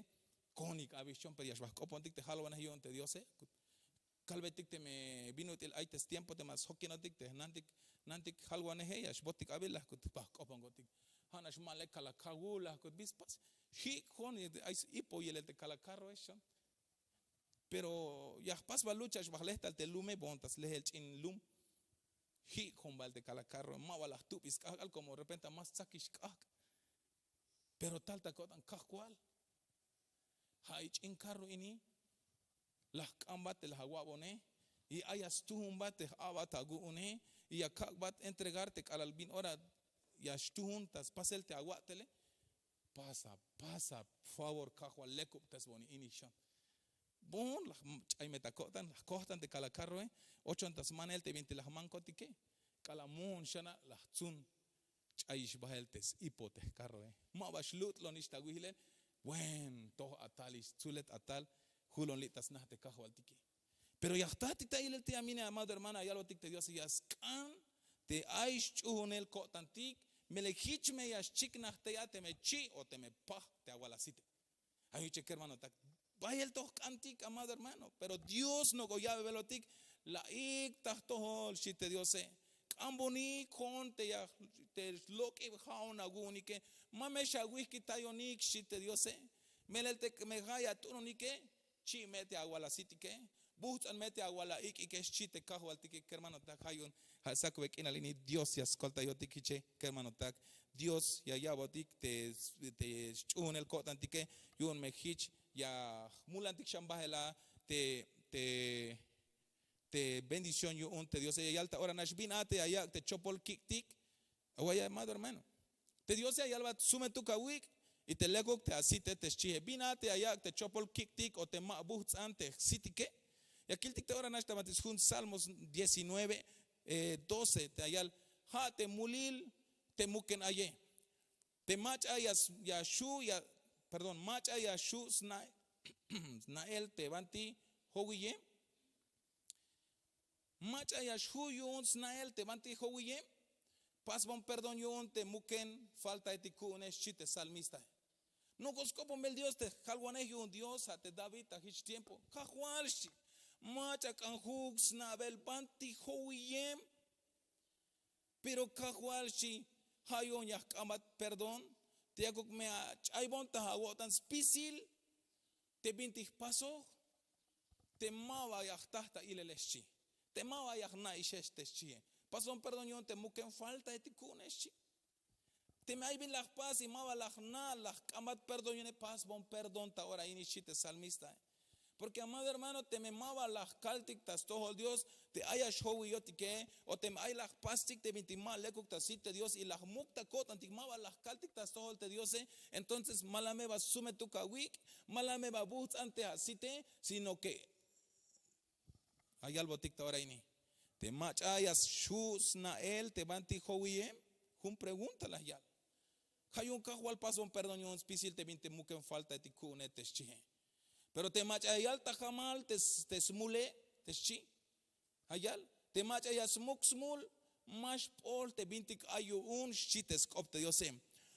Konik abi xchon pero ya xba jk'opontik te jalwanej yu'un te diose. Kalbetik teme bin ut'il ay te stiempo te ma sjokinotik te jnantik jalwaneje ya xbotik abi la jkut ba jk'oponkotik. Ha nax ma lek kala kawul la jkut bi spas. Jik'jon ay s-ipo yilel te kala karroe xchon. Pero ya jpas ba lucha xba jlejtal te lume bon ta slejel ch'in lum. Jik'jon bael te kala karroe ma ba la jtubix sk'ahk'al komo repente ma stsakix k'ahk'. Pero tal ta ko'tan kajwal. Ha'i ch'in karro ini la jk'ambat te la awa'bone. Y ay ya stuhunbat te j'a'bat awu'une y ya kak'bat entregar te k'alal bin ora ya xtuhun ta spasel te awa'tele. Pasa pasa favor kajwal lekubtesboni ini xon. Bon la jch'ay me ta ko'tan la jkojtan te kala karroe. Ochon ta smanel te bintik la jmankotike. K'alal muhun xana' la jtzun ch'ayix bahel te s-ipo te jkarroe. Ma ba xlutlonix ta wihilel. Buen toj atalix tzulet atal. Julon li' ta sna te kajwaltike. Pero ya jtatik ta ilel te ya mine amado hermano ya yalbotik te diose ya sk'an te ay sch'uhunel ko'tantik. Melel hich me ya xchiknaj tey a teme chi' o teme paj te awal asite. Ay wiche kermanotak. Bayel to jk'antik amado hermano pero dios nok'o ya'bebelotik. La ik' ta jtojol xchi te diose. K'ambonik jo'on te ya te lok'ib ja'on awu'unike. Ma me xawihkitayonik xchi te diose. Melel te me ha' ya t'unonike. Chi' me te awal asitike. Buhts'an me te awal aik'ike xchi te kajwaltike kermanotak ha' yu'un. Ha' sakube k'inal ini dios ya skoltayotik hiche kermanotak. Dios ya ya'botik te sch'uhunel ko'tantike. Yu'un me hich ya jmulantik xan bahel a te te te bendición yu'un te diose ya yal ta ora nax bin a te ya yak' te chopol kik'tik. Away amado hermano, te diose ya yalbat sumetuk awik' y te lekuk te asite te xchihe bin a te ya yak' te chopol kik'tik o te ma buhts'an te jsitike. Ya kiltik ta ora nax ta banti sjun salmos diecinueve doce te ya yal. Ha te mulil te muken aye. Te mach'a ya xu' ya perdón mach'a ya xu' sna'el te banti jowiyem. Mach'a ya xju' yu'un sna'el te banti jowiyem. Pasbon perdón yu'un te muken faltaetik ku'une xchi te salmistae. Nok'o sk'opon bel dios te jalwanej yu'un dios ha te david ta hich tiempo kajwal xchi. Mach'a k'an ju'uk sna'bel banti jowiyem. Pero kajwal xchi ha yu'un ya jk'ambat perdón te yakuk me ach'aybon ta awo'tan spisil te bintik jpasoj. Te ma ba ya jtaj ta ilele xchi. Te ma ba ya jna'ixe te xchie. Pasbon perdón yu'un te muken faltaetik ku'une xchi. Teme ay bin la jpas y ma ba la jna' la jk'ambat perdón yu'une pasbon perdón ta ora ini xchi te salmistae. Porke amado hermano teme ma ba la jkaltik ta stojol dios te ay ya xjowiyotike o teme ay la jpastik te bintik ma lekuk ta sit te dios y la jmuk ta ko'tantik ma ba la jkaltik ta stojol te diose. Entonces ma la me ba sumetuk awik' ma la me ba buhts'an te asite sino ke ayalbotik ta ora ini te mach'a ya xju' sna'el te banti jowiyem. Jun pregunta la yal. Ja' yu'un kajwal pasbon perdón yu'un spisil te bin te muken faltaetik ku'une te xchihe. Pero te mach'a ya yal ta jamal te smule te xchi. Ayal te mach'a ya smuk smul ma xp'ol te bintik ay yu'un xchi te sk'op te diose.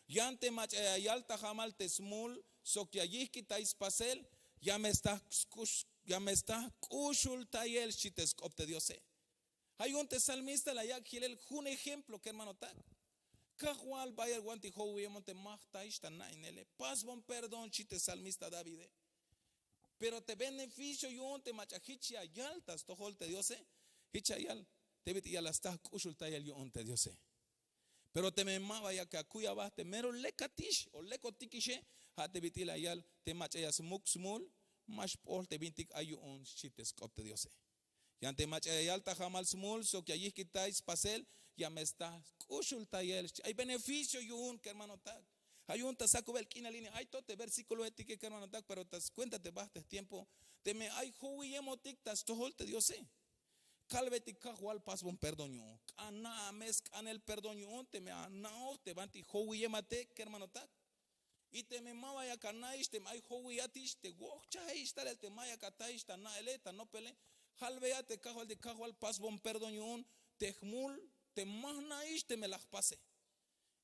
Yan te mach'a ya yal ta jamal te smul sok ya yijk'itay spasel ya me staj sk'ux. Ya me sta k'uxultayel, xchi te sk'op te Diose. Ja' yu'un te salmista la yak' jilel jun ejemplo, kermanotak. Kajwal, bayel wanti jowiyemon te ma jtaix ta na'inele, pasbon perdón, xchi te salmista Davide. Pero te beneficio yu'un te mach'a jich ya yal ta stojol te Diose, jich ya yal te bit'il ya la sta k'uxultayel yu'un te Diose. Pero teme ma ba yak akuy aba te mero lekatix o lekotikixe, ja' te bit'il la yal te mach'a ya smuk smul, ma xp'ol te bintik ay yu'un, xchi te sk'op te Diose. Yan te mach'a ya yal ta jamal smul sok ya yijkitay spasel, ya me sta k'uxultayel, xchi. Ay beneficio yu'un, kermanotak. Ja' yu'un ta sakubel k'inal ini ay to te versículoetike, kermanotak, pero ta skuenta te bajt te tiempo, teme ay jowiyemotik ta stojol te Diose, kalbetik Kajwal, pasbon perdón yu'un. K'ana' me sk'anel perdón yu'un teme ana'oj te banti jowiyemate, kermanotak. Y teme ma ba yak ana'ix teme ay jowiyatix, te wojchajix talel te ma yak ataix ta na'ele, ta nopele, jalbeya te Kajwaltik: Kajwal, pasbon perdón yu'un te jmul te ma jna'ix teme la jpase.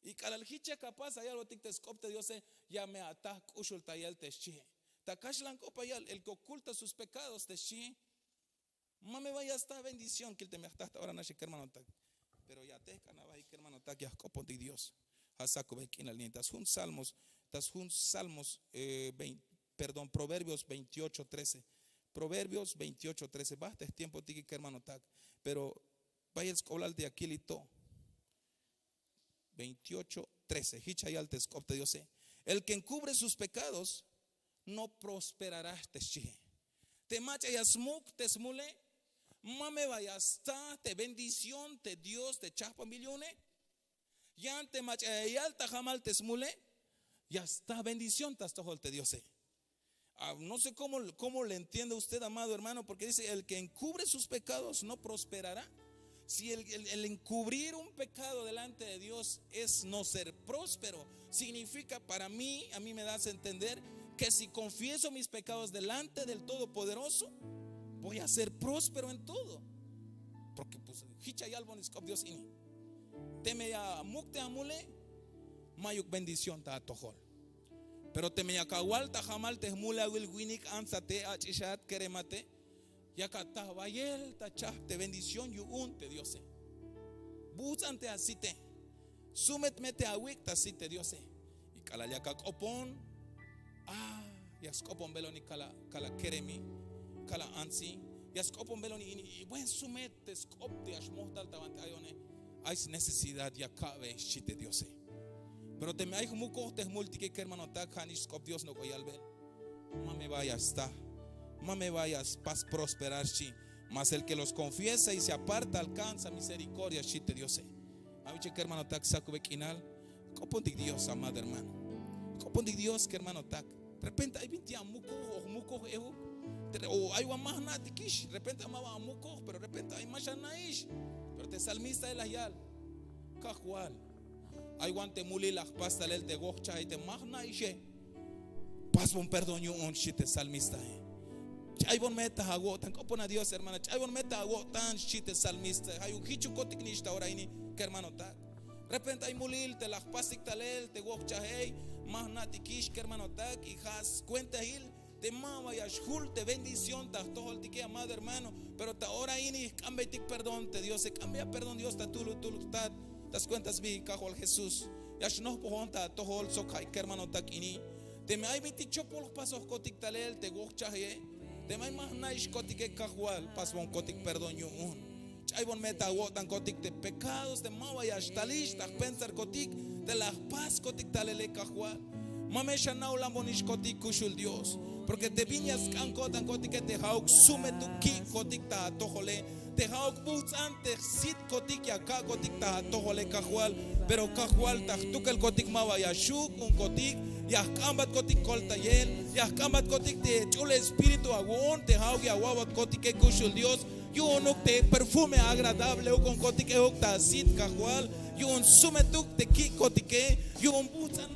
Y k'alal jich yak apas, ya yalbotik te sk'op te Diose: Ya me ata k'uxultayel, te xchie. Ta kaxlan k'op ya yal: El que oculta sus pecados, te xchie, ma me ba ya sta bendición. Kil teme ya jta ta ora naxe, kermanotak. Pero ya tejk'an abajik, kermanotak, ya jk'opontik Dios. Ja' sakubel k'inal ini ta sjun Salmos, ta sjun Salmos, eh, veinte, perdón, Proverbios veintiocho trece. Proverbios veintiocho trece. Bajt te jtiempotike, kermanotak. Pero bayel sk'oblal te ya kili to. Veintiocho trece. Jich ya yal te sk'op te Diose: El que encubre sus pecados no prosperará, te xchie. Te mach'a ya smuk te smule, ma me ba ya sta te bendición te Dios te chajpanbil yu'une. Yan te mach'a ya yal ta jamal te smule, ya sta bendición ta stojol te Diose. Ah, no sé cómo, cómo le entiende usted, amado hermano, porque dice: "El que encubre sus pecados no prosperará". Si el, el- el encubrir un pecado delante de Dios es no ser próspero, significa para mí, a mí me das a entender que si confieso mis pecados delante del Todopoderoso, voy a ser próspero en todo. Porque, pues, jich ya yalbon sk'op Dios ini. Teme ya muk te amule, mayuk bendición ta atojol. Pero teme yak awal ta jamal te jmulawil winik, antsate, ach'ixat, keremate, yak ataj bayel ta chajp te bendición yu'un te Diose. Buts'an te asite, sumet me te awik' ta sit te Diose. Y k'alal yak ak'opon, ah, ya sk'oponbeloni kala, kala keremi, kala antsi, ya sk'oponbeloni ini, y buen sumet te sk'op te ya xmoj tal ta banti ayone. Ay snecesidad, ya ka'be, xchi te Diose. Pero teme ay jmukoj te jmultike, kermanotak, ja'nix sk'op Dios nok'o yalbel: "Ma me vayas ta, ma me vayas pas prosperar", xchi. "Mas el que los confiesa y se aparta alcanza misericordia", xchi te Diose. Awiche, kermanotak, sakube k'inal, k'opontik Dios, amado hermano. K'opontik Dios, kermanotak. De repente ay binti amukoj o jmukoj euk. Te- O ay wan ma jna'tikix. De repente ma ba amukoj, pero de repente ay ma xana'ix. Pero te salmista la yal: "Kajwal, ay wan te mulil la jpas talel te wojchajel te ma jna'ixe. Pasbon perdón yu'un", xchi te salmistae. "Ch'aybon me ta awo'tan", k'opona Dios, hermana. "Ch'aybon me ta awo'tan", xchi te salmista. Ja' yu'un jichukotik nix ta ora ini, kermanotak. Repente ay mulil te la jpastik talel te wojchajel, ma jna'tikix, kermanotak, y ja' skuentail te ma ba ya xjul te bendición ta jtojoltike, amado hermano. Pero ta ora ini jk'ambeytik perdón te Diose, k'ambeya perdón Dios ta tulutul jtat, ta skuenta sbi Kajwal Jesús. Ya xnojpojon ta atojol sok ja' kermanotak ini. Teme ay binti chopol jpasojkotik talel te wojchajie, teme ay ma jna'ixkotike, Kajwal, pasbonkotik perdón yu'un. Ch'aybon me ta awo'tankotik te pekados te ma ba ya xtalix ta jpensarkotik te la jpaskotik talele, Kajwal. Ma me xana'olanbonixkotik, kuxul Dios. Porque te bin ya sk'an ko'tankotike te ja'uk sumetuk ki'kotik ta atojole, te ja'uk buts'an te jsitkotik ya ka'kotik ta atojole, Kajwal. Pero, Kajwal, ta jtukelkotik ma ba ya xju' ku'unkotik, ya jk'ambatkotik koltayel, ya jk'ambatkotik te Ch'ul Espíritu awo'on te ja'uk ya awa'botkotike, kuxul Dios. Yu'unuk te perfume agradable ukunkotike euk ta asit, Kajwal. Yu'un sumetuk te ki'kotike, yu'un buts'an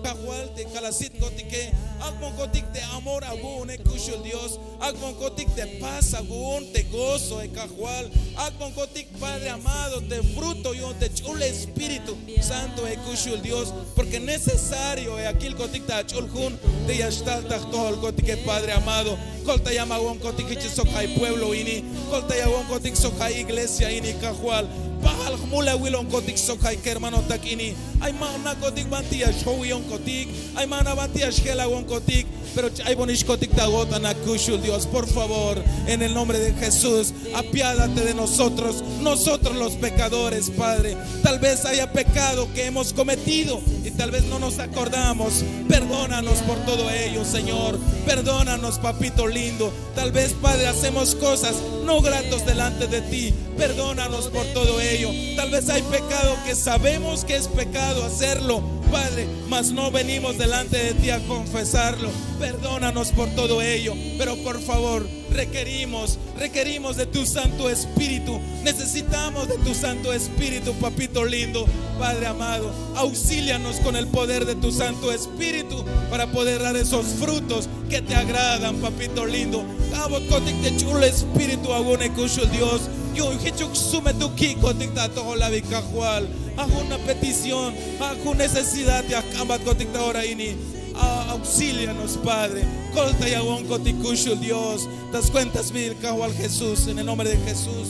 Kajwal, te kal asitkotik, ak'bonkotik te amor awu'une, kuxul Dios. Ak'bonkotik te paz awu'un, te gozo, e Kajwal. Ak'bonkotik, Padre amado, te fruto yu'un te ch'ul Espíritu Santo, e kuxul Dios, porque necesario, e akilkotik ta ach'ul jun te ya xtal ta jtojolkotike, Padre amado. Koltayawonkotik jich sok ja' pueblo ini, koltayawonkotik sok ja' iglesia ini, Kajwal. Pajal jmulawilonkotik sok ja' kermanotak ini. Ay ma jna'kotik banti ya xjowiyonkotik, ay ma jna' banti ya xjelawonkotik, pero ch-, ay bonixkotik ta awo'tanak, kuxul Dios. Por favor, en el nombre de Jesús, apiádate de nosotros, nosotros los pecadores, Padre. Tal vez haya pecado que hemos cometido y tal vez no nos acordamos. Perdónanos por todo ello, Señor. Perdónanos, papito lindo. Tal vez, Padre, hacemos cosas no gratos delante de ti. Perdónanos por todo ello. Tal vez hay pecado que sabemos que es pecado hacerlo, Padre, mas no venimos delante de ti a confesarlo. Perdónanos por todo ello. Pero por favor, requerimos, requerimos de tu Santo Espíritu. Necesitamos de tu Santo Espíritu, papito lindo. Padre amado, auxílianos con el poder de tu Santo Espíritu para poder dar esos frutos que te agradan, papito lindo. K'abotkotik te ch'ul Espíritu awu'une, kuxul Dios. Yu'un jichuk sumetuk ki'kotik ta atojol abi, Kajwal. Ja' jun a petición, ja' jun necesidad ya jk'ambatkotik ta ora ini. A-, auxílianos, Padre. Koltayawonkotik, kuxul Dios, ta skuenta sbiil Kajwal Jesús, en el nombre de Jesús.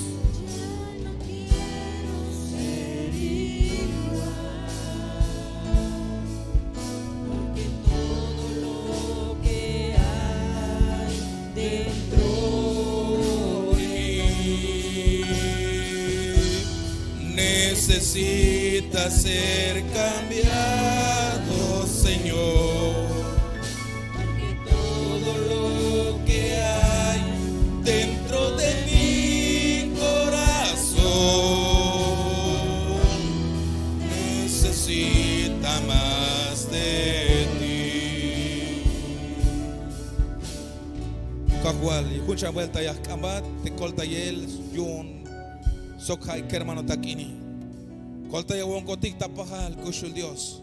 Porque todo lo que hay dentro de mí necesita ser cambiado, Señor. Porque todo lo que hay dentro de mi corazón necesita más de ti. Kajwal, jun xan buelta ya jk'ambat te koltayel yu'un sok ja' kermanotak ini. Koltayawonkotik ta pajal, kuxul Dios.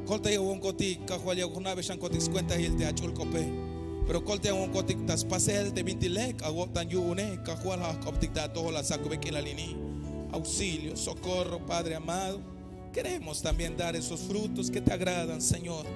Koltayawonkotik, Kajwal, ya jna'be xankotik skuentail te ach'ul k'ope. Pero koltayawonkotik ta spasel te binti lek awo'tan yu'une, Kajwal, ja' ajk'optik ta atojol asakube k'ilal ini. Auxilio, socorro, Padre amado. Queremos también dar esos frutos que te agradan, Señor.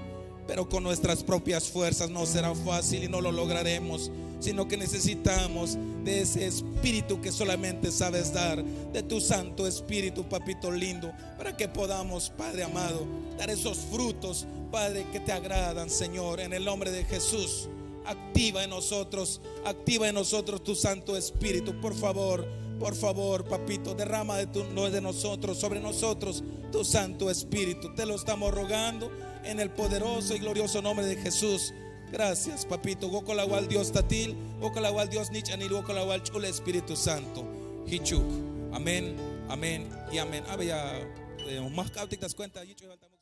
Pero con nuestras propias fuerzas no será fácil y no lo lograremos, sino que necesitamos de ese Espíritu que solamente sabes dar, de tu Santo Espíritu, papito lindo, para que podamos, Padre amado, dar esos frutos, Padre, que te agradan, Señor, en el nombre de Jesús. Activa en nosotros, activa en nosotros tu Santo Espíritu, por favor, por favor, papito, derrama de tu, no de nosotros, sobre nosotros tu Santo Espíritu. Te lo estamos rogando en el poderoso y glorioso nombre de Jesús. Gracias, papito. Wokol awal Dios tatil, wokol awal Dios nich'anil, wokol awal ch'ul Espíritu Santo. Jichuk. Amén, amén y amén. A'be ya, eh, ma jk'abtik ta skuenta yich'oj